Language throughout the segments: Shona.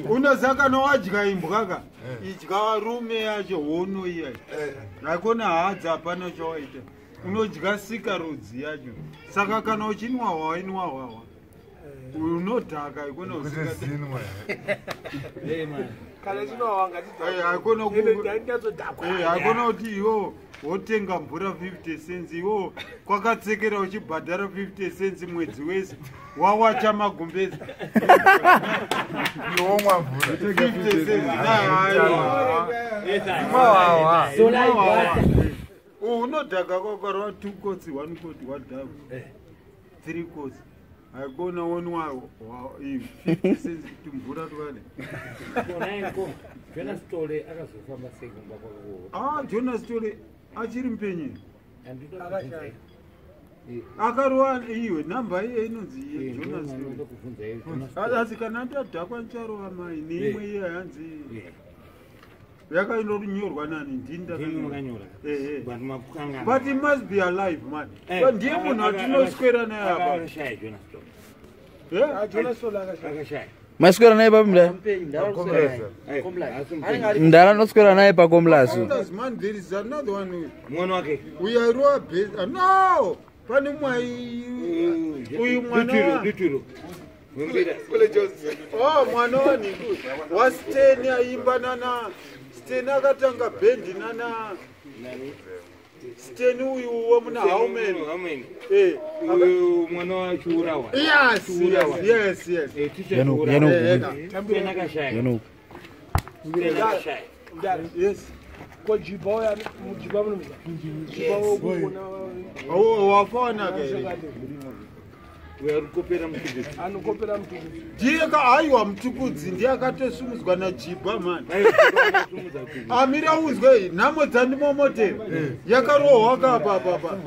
Unoziva kana wadya imbwa ka, idya rume yacho hono iya, haikona hadza, hapana chawaita, unodya sikarudzi yacho. Saka kana uchinwa hwawa, inwa hwawa, unodhaka, haikona. Zinwa. Kana chinowanga. Haikona kuti iwo wotenga mvura 50 cents, iwo kwakatsekera uchibhadhara 50 cents mwedzi wese, wawacha magumbezi. Iwomwa mvura. 50 cents. Imwa. Unodhaka kwakarwa 2 coats, 1 coat, wadhaka 3 coats, haikona wonwa 50 cents tumvura twale. Jonas Tole akazofamba sei kumba kwako? Ah, Jonas Tole achiri mupenyu. Akarova iwe nhamba iye inonzi iye Jonas Tole. Asi kana ndadhakwa ndicharova mai neimwe iye hanzi yakainonyorwa nani? Ndini ndakanyora. But he must be alive, man. But ndiye munhu atinoswera naye apa. Akashaya Jonas Tole. Akashaya. Maiswera naye papi, mudara? Mudara anoswera naye pakomlasu. Founders, man, there is another one. Mwana wake. Uyu airova base. No, pane mwai uyu mwana. Duturo. Oh, mwana wanhingi waSteni aimba nana Steni, akatanga bhendi nana Steni uyu wemuna Hauman. Eh. Uyu mwana waChiurawa. Yes. Akashaya. Akashaya. Yes. Ko Jiba uya, muJiba munomuza Jiba wokuna? Wafanaka here? Uyu ari kukopera Mutukudzi. Anokopera Mutukudzi. Ndiye ka, aiwa, Mutukudzi ndiye akatosumudzwa naJibha, mani. Amira uzwe nhamo dzandimomotera yakarohwa kapapapa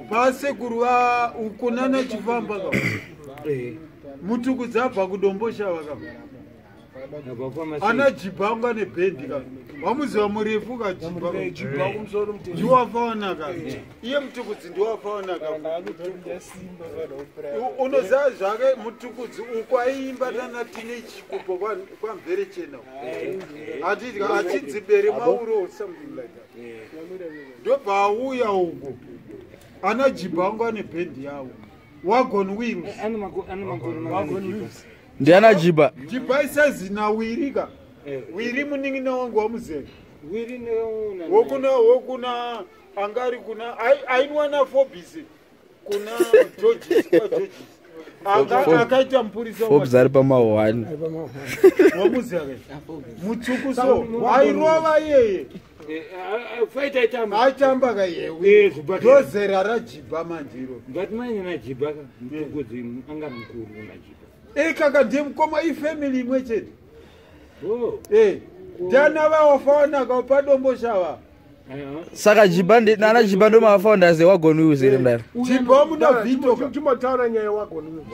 pasekuru va kunana Chifamba ka. Mutukudzi abva kuDomboshava ka, ana Jibha anga nebhendi ka, wamuziva murefu ka Jibha. Jibha kumusoro mutemo. Ndiwafaonaka iye Mutukudzi, ndiwafaonaka. Unoziva zvake Mutukudzi uku aiimba nana Tine Chikupo kwaMverechena, achinzi Bere Mauro, something like that. Ndobva auya uku, ana Jibha angu ane bhendi yavo, Wagon Wheels. Ane makore mangani? Ndiana Jibha. Jibha isazina Wiri ka, Wiri munin'ina wangu wamuzere. Wiri neuna. Wokuna anga ari kuna ainwa naFobis kuna Georges, kwaGeorges. Akaita mupurisa. Forbes ari pama1. Wamuziva mutsvuku so airova iyeye. Faita aitamba. Aitamba ka iye. Zvibhakera. Ndozera raJibha manjiro. But manje naJibha ka, Mutukudzi anga mukuru kuna Jibha. Ikaka ndiye mukoma, ifamily imwe chete. Oh. Ndiana vawafanaka paDomboshava. Saka Jibha nana Jibha ndo mafounders eWagon Wheels here, mudara? Jibha muna Vito ka. Timbotaura nyaya yeWagon.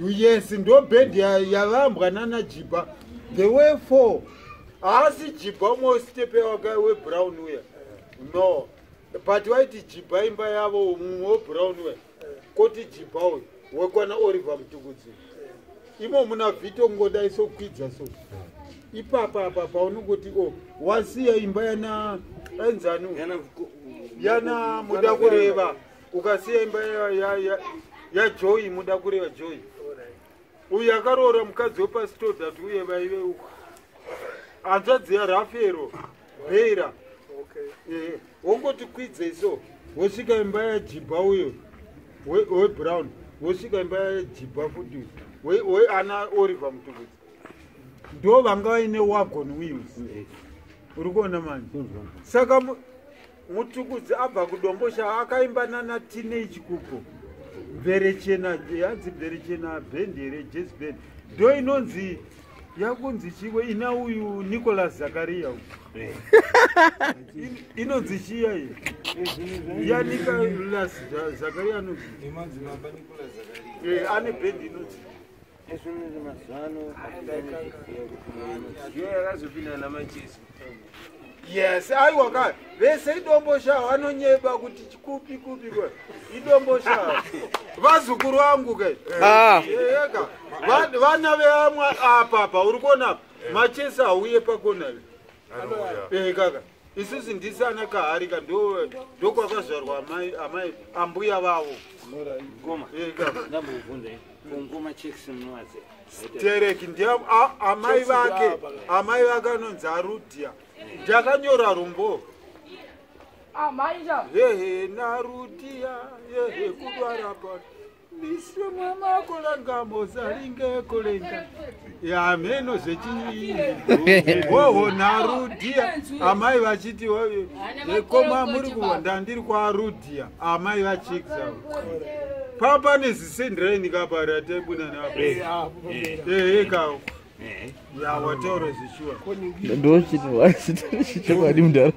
Yes, ndo bhendi yavambwa nana Jibha. The way four, haasi Jibha umwe stepe webrown uya, no, but waiti Jibha imba yavo mumwe webrown uya, koti Jibha uyu wekwana Oliver Mutukudzi imo muna Vito ngodai sokwidza so ipapa apa paunongoti o wasiya imba yana ainzani uyu? Yana. Yana muda kureva, ukasiya imba yaJoy, muda kureva Joy uyu akaroora mukadzi wepasitodat uye vaive uku hanzvadzi yaRafero Beira. Wongoti kwidzei so wosvika imba yaJibha uyo webrown, wosvika imba yaJibha futi ana Oliver Mutukudzi, ndo vanga vaine Wagon Wheels. Uri kuona manje? Saka Mutukudzi abva kuDombosha akaimba nana Tine Chikupo, Mverechena, yanzi Mverechena bhendi here, jazz band ndo inonzi yakunzi chiwe ina uyu Nicolas Zakaria uyu. Inonzi chiya iyi yaNicolas Zakaria anonzi Nemadzibaba Nicolas Zakaria. Ane bhendi inonzi Mazuva ano Ndiyo yakazopinda namachesi. Yes, aiwa ka vese idombosha vanonyeba kuti chikupi kupi kwa idombosha vazukuru vangu ke. Ah. Eka vana veamwe apa apa uri kuona apa machesi auye pakona Anouya. Kaka isusu ndisana kaharika ndokwakazvarwa amai ambuya vavo. Ngoma. Kaka. Ndambobvunza ngoma checks munowadze. Tereki ndiye amai vake, amai vake anonzi Arudia. Ndakanyora rumbo. Yehe narudia, yehe kudwara pa miswe mwamakolangamozaringe kolenga yameno zvechinyi hoho narudia amai vachiti koma muri kuwa ndandiri kwarudia amai vachikisa papa nezisendraini kaparataibuna napo ehe kawo ya wataura zvishuwa. Ndochichokwadi mudhara.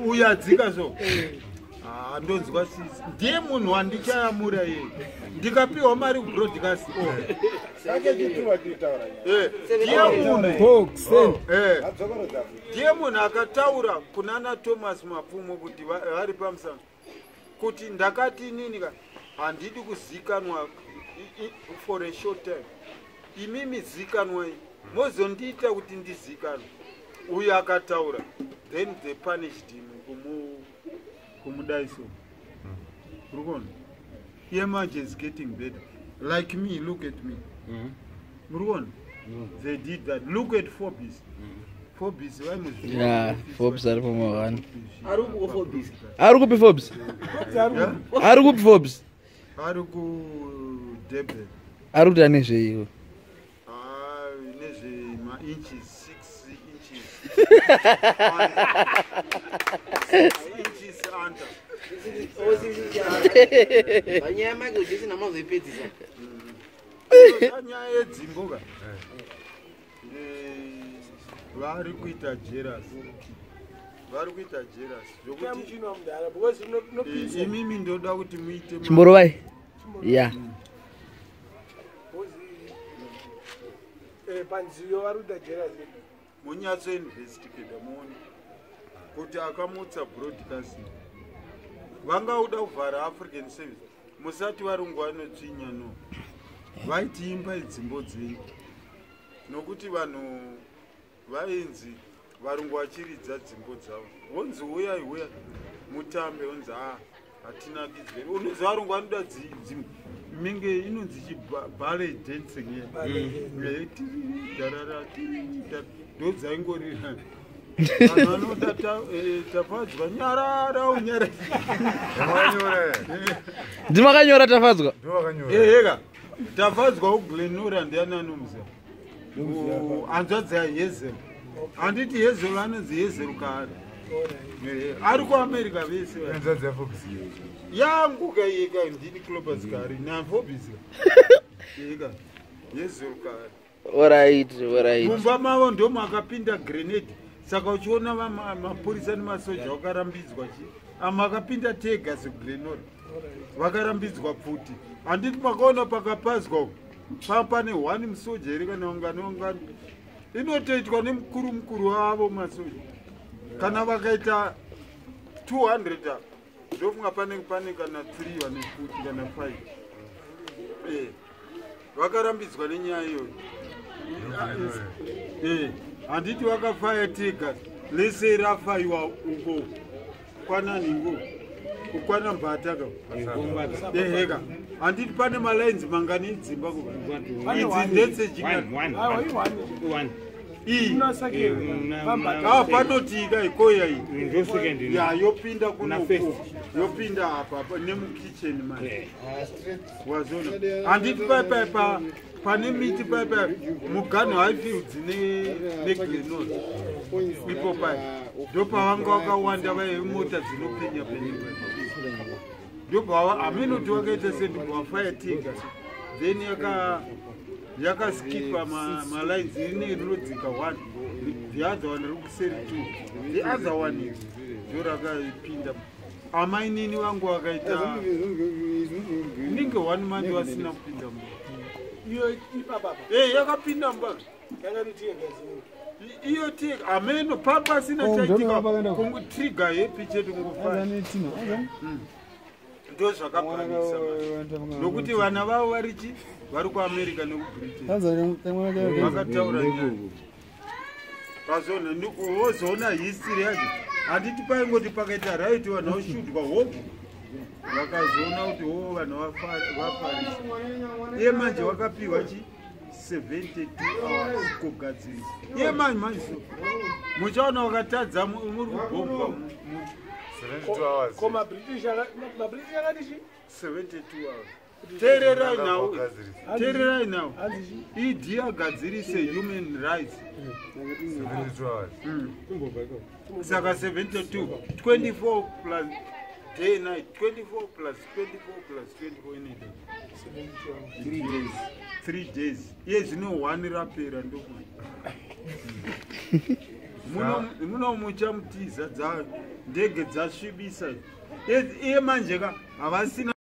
Uyu adzika so. Ah, ndonzwa sisi ndiye munhu wandichayamura iye ndikapiwa mari kubroadcast. Oh. Ndiye munhu. Ndiye munhu akataura kunana Thomas Mapfumo kuti vari pamusana kuti ndakati inini ka handidi kuzikanwa for a short time, imimi zikanwai mozondiita kuti ndizikanwe. Uyu akataura, then they punished him kumudaiso. Uri kuona iye manje is getting better like me. Look at me, muri kuona they did that. Look at Forbes. Forbes vaimuziva. Ya, Forbes ari pamahwani. Ari kuko Forbes. Ari kupi Forbes? Ari kupi Forbes? Ari kuDurban. Ari kuti ane zveiwo? Ah, nezvemainches 6 inches. 6 inches under. Panyaya Michael Jackson amazoipedzisa. Nyaya yedzimbo ka. Vari kuita jealous, vari kuita jealous zvokuti Muchino mudhara because inopisa. Imimi ndoda kuti muite Chimborovai ya. Because panziyo vari kuita jealous. Munyatsoinvestigata muone kuti akamutsa broadcasting vangauda kuvhara African Service. Musati varungu vanotsvinya, no, vaiti imbai dzimbo dzenyu nokuti vanhu vainzi varungu vachiridza dzimbo dzavo vonzi uyai uyai mutambe, vonzi a hatinakidzwe. Unonzi varungu vanoda minge inonzi chiballet dancing darara ndo dzaingorira vanhu vanoda Tafadzwa nyarara unyara. Wakanyora. Ndimakanyora Tafadzwa. Ndo wakanyora. Eheka, Tafadzwa uGlenora ndiani anomuziva? Hanzvadzi yaHezel. Handiti Hezel anonzi Hezel kaari ari kuAmerica vese va. Hanzvadzi yaForbes. Yangu kaiyeka ndini Clopas kari naForbes eka Hezel kari. Alright, alright. Mumba mavo ndo makapinda grenade, saka uchiona mapurisa nemasoja vakarambidzwa chi ama akapinda tega seGlenora vakarambidzwa pfuti. Handiti makaona pakapazwa uku pane one musoja here kana ungani ungani inotoitwa nemukuru mukuru wavo masoja kana vakaita 200 apa ndofunga pane kana 3 vane pfuti kana 5. Vakarambidzwa nenyaya iyoyo. Handiti vakafaya tega lese rafaiwa uko kwananhingo kukwana mbata ka eheka. Handiti pane malines mangani dzimba kuva idzi ndedzejinga? Aiwa, ione. One. Iyi. Unasakira pambata. Ah, panotika ikoya iyi. Ndo second. Ya, yopinda Kuna kuno first. yopinda apa nemukicheni manje wazona. Handiti paipai pane miti paipai muganhu Highfields neGlenor ipo pai ndopavanga vakawanda vaive mota dzinopenya penya ndobva haminoti wakaita sendobva tiga then yakaskipa malines ine rinodzika one, the other one riri kuseri two, the other one is ndo rakapinda. Amainini vangu vakaita inenge one month vasina kupinda mumba. Iyo ipapapa. E, yakapinda mumba. Yakati tiyegazini. Iyo ti ameno papasina Oh, chaitika ndona vakaenda ku- kungotriga happy chete kungofara. Ndo zvakabhanisa manje. Nokuti vana vavo varichi vari kuAmerica nekuBritain vakataura nyaya vazona wozoona history yacho. Handiti paingoti pakaita right vanhu voshudwa hope, vakazoona kuti o vanhu vafarisa. Iye manje wakapiwa chi 72 hours kugadzirisa. Iye manje manje so muchaona wakatadza muri kubhombwa. 72 hours. Ko maBritish maBritish akati chi? 72 hours. Teererai nhau. Kugadzirisa. Teererai nhau. Hanzi chi? ED agadzirise human rights. 72 hours. Saka 72, 24 plus day night, 24 plus 24 plus 24 in a day, 3 days, 3 days. Iye zvino 1 rapera, ndoku muno muchamutiza dza ndege dzasvibisa. Iye manje ka havasina.